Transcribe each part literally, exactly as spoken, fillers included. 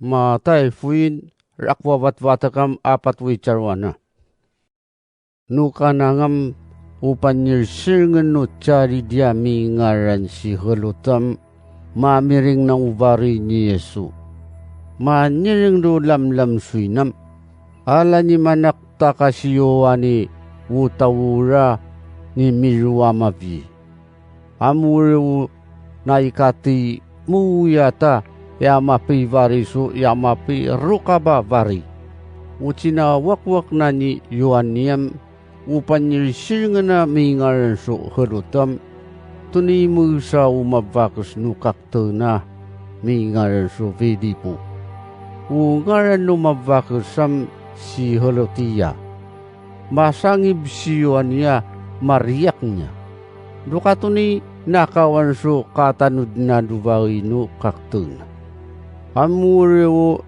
Matay foin rk wabatbatkm a pthoy carowana. No kanangm o panyrsrngen o caridi a mingaran si Helotm, mamiring na o bari ni Yesu. Manyring do lamlam so inam. Ala ni manaktak a si Yohani o taw ora ni mirowa mabi. Amori o na ikati mo iyata iya mapibari so iya mapirokaba bari. O cinawakwak na ni Yohani am o panyrsrngen a mingaran so Helotm, toni mesa o mabakes no kaktena mingaran so Filipo. O ngaran o mabakes am si Helotia. Masangib si Yohani a mariyak niya. Dokatoni nakawan so katanod na do bari no kaktena. Amori o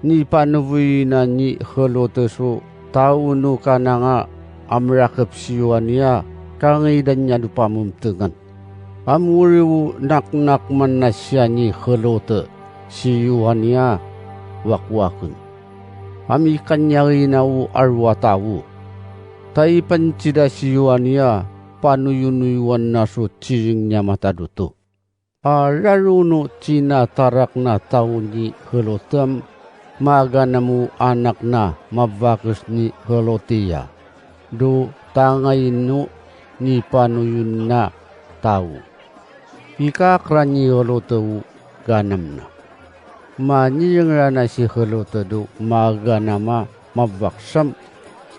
nipanoboy na ni Helote so taw no kananga a mrakep si Yohani a kangidan niya do pamemtengan. Amori o naknak man na siya ni Helote si Yohani a wakwaken. Ami kanyari na o aro a taw. Ta ipancida si Yohani a panoyonoyowan na so ciring niya matad oto. A raroo no cinatarak na taw ni Helote am maganam o anak na mabakes ni Helotia. Do tangayin no nipanoyon na taw. Ikakra ni Helote o ganam na. Manyring rana si Helote do maganam a mabakes am.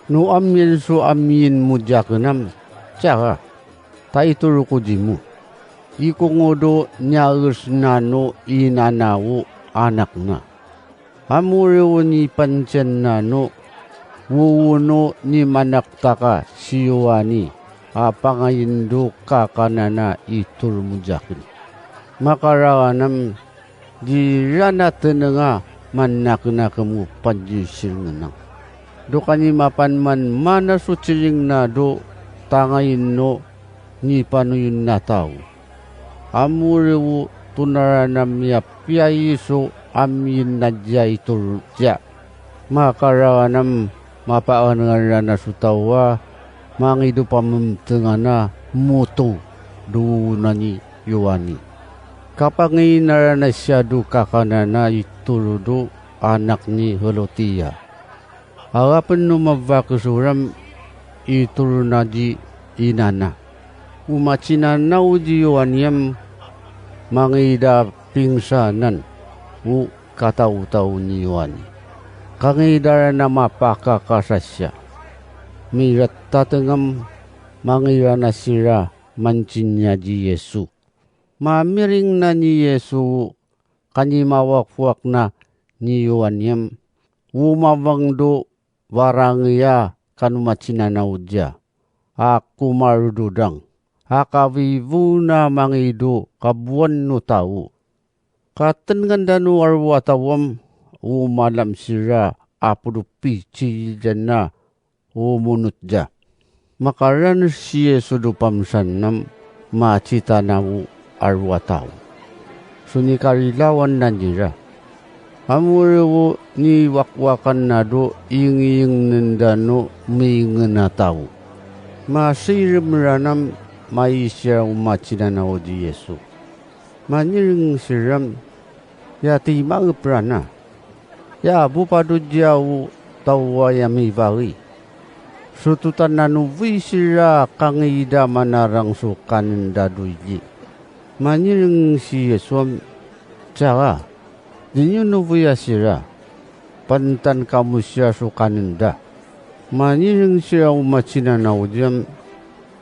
No amiyan so amiyan mo di aken am, saka ta itoro ko dimo. Ikongo do niyages na no inana o anak na. Amori o nipantiyan na no, wowo no nimanaktak a si Yohani a pangayin do kakanan a itoro mo di aken. Makarawan am di rana tenenga manakenakem o pandirsirngenang. Do kani mapan man mana so ciring na do tangayin no nipanoyon na taw. Amori o tonarana miyapiya i so amiyan na di a itoro diya. Makarawan am mapaangan rana so taw a mangido pamemtengan a moto do wowo na ni Yohani. Kapangiyin rana siya do kakanan a itoro do anak ni Helotia. Alapen no mabakes oram itoro na di inana. O macinanaw di Yohani am mangida pingsanan o kataotaw ni Yohani. Kangida rana mapakakasasiya. Mirat tateng am mangirana sira mancinya di Yesu. Mamiring na ni Yesu kani mawakfowak na ni Yohani am, o mabang do barangiya kano macinanaw diya a komarododang a kabibo na mangido kabowan o taw. Katengan dano aro a taw am, o malam sira a podo picilidan na o monot diya. Makaran si Yesu do pamsan am macitanaw o aro a taw. So nikarilawan na nira. Amori o niwakwakan na do ingingnen dano mingena taw. Masirem rana am maisira o macinanaw di Yesu. Maniring siram, ya timangep rana. Ya bo pado diya o taw a ya mibari. Sototan na nobi sira kangida manarang so kanen da doy di. Maniring si Yesu am, saka, di niyo nobi ya sira. Pantan kamo siya so kanen da. Maniring sira o macinanaw di am,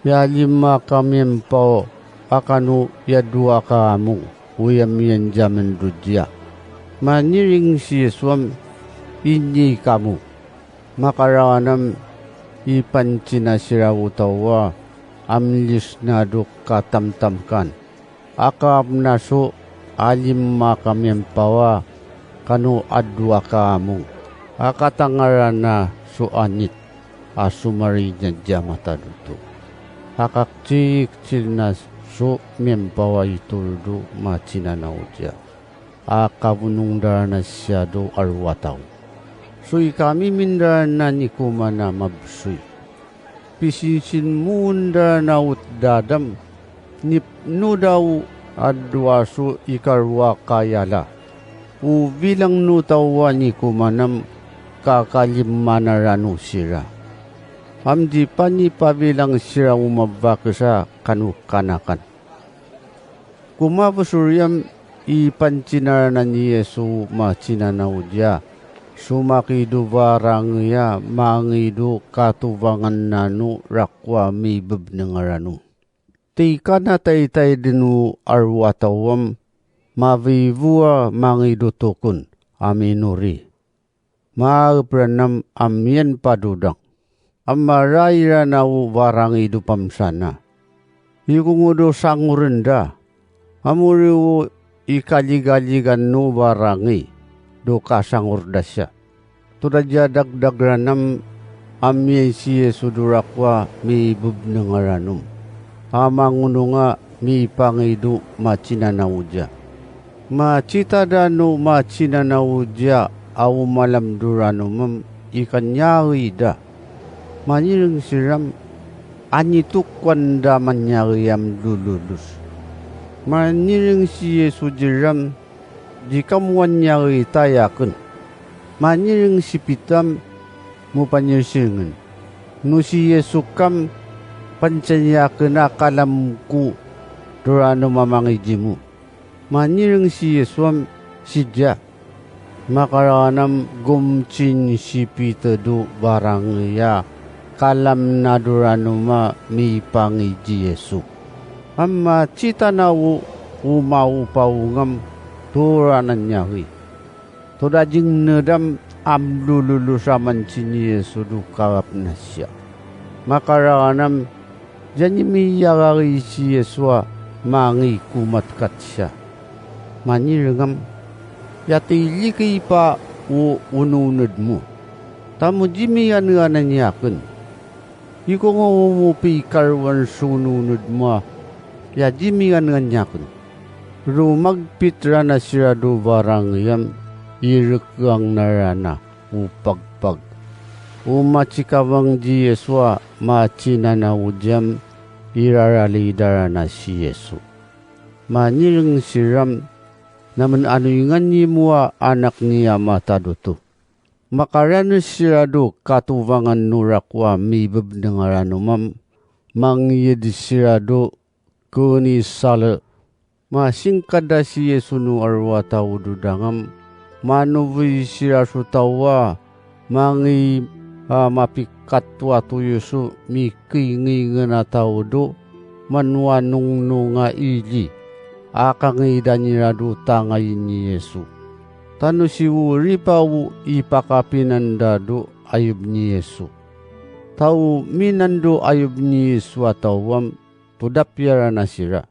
ya lima ka miyampaw a kano ya dowa ka among o ya miyandiyamen do diya. Maniring si Yesu am, ini kamo. Makarawan am ipancina sira o taw a mlis na do katamtam kan. Aka apna so a lima ka miyampawa kano a dowa ka among. Aka tangarana so anit a somari niyan diya matado to. Aka kcil-kcil na so miyampawa i toro do macinanaw diya. a kabonong da rana siya do arwataw. So ikamimin da rana ni koman a mabsoy. Pisinsinmoon da rana o tdadam, nipno da o adowa so ikarwa ka iyala. O bilang o taw a ni koman am kakalima na rano siran. Am di panipabilang siran o mabakes a kano kanakan. Ko mabsoy am ipanthina rana ni Yesu o mathinanaw diya, so makido barangay a mangido katobangan nano rakowa mibebneng rano. Tig iyan a taytay den o arwataw am mabibo a mangido tokon a minori. Maep ran am a miyanpadodang. Am maray rana o barangay do pamsana. Ikongo do sangoren da. Amori o ikaligaligan o barangay do kasangor da siya. Toda diya dagdag ran am a miyan si Yesu do rakowa mibebneng rano. A mangonong a mipangido mathinanaw diya. Mathitada no mathinanaw diya a o malamdo rano mam ikanyari da. Manireng siran am anito kowan da manyari am lololos. Manireng si Yesu diran am di ka mo anyari tayaken. Manireng si Pitar am mo panyersengen. No si Yesu ka am pancayaken a kalam ko do rano mamangiji mo. Manireng si Yesu am si diya. Makarakan am gomcin si Pitar do barangay a kalam na do rano ma mipangiji Yesu. Am mathitanaw o maopawong am toran anyari. Toda jingned am lololos a mancin i Yesu do kawap na siya. Makarakan am, diyan i miyarari si Yesu a mangikomatkat siya. Manireng am, ya ti likay pa o ononed mo. Tamo di miyan'anan iyaken. Ikongo mo pikarowan so ononed mo a ya di miyan'anan iyaken. Romagpit rana siran do barangay am irekeang na rana o pagpag. O mathikabang di Yesu a mathinanaw diyan am iraralida rana si Yesu. Manireng siran am, na men ano ingani mo a anak ni ama tado oto. Makaranes siran do katobangan o rakowa mibebneng rano mam mangiyed siran do kenisale. Masingkad a si Yesu no arwataw do dangam, manoboy siran so taw a mangi a mapikatowatoyo so mikingiingen a taw do manowanongnong a ili a kangidan iran do tangay ni Yesu. Tano si oripa o ipakapinan da do ayob ni Yesu. Taw minan do ayob ni Yesu a taw am, todap iyan rana siran.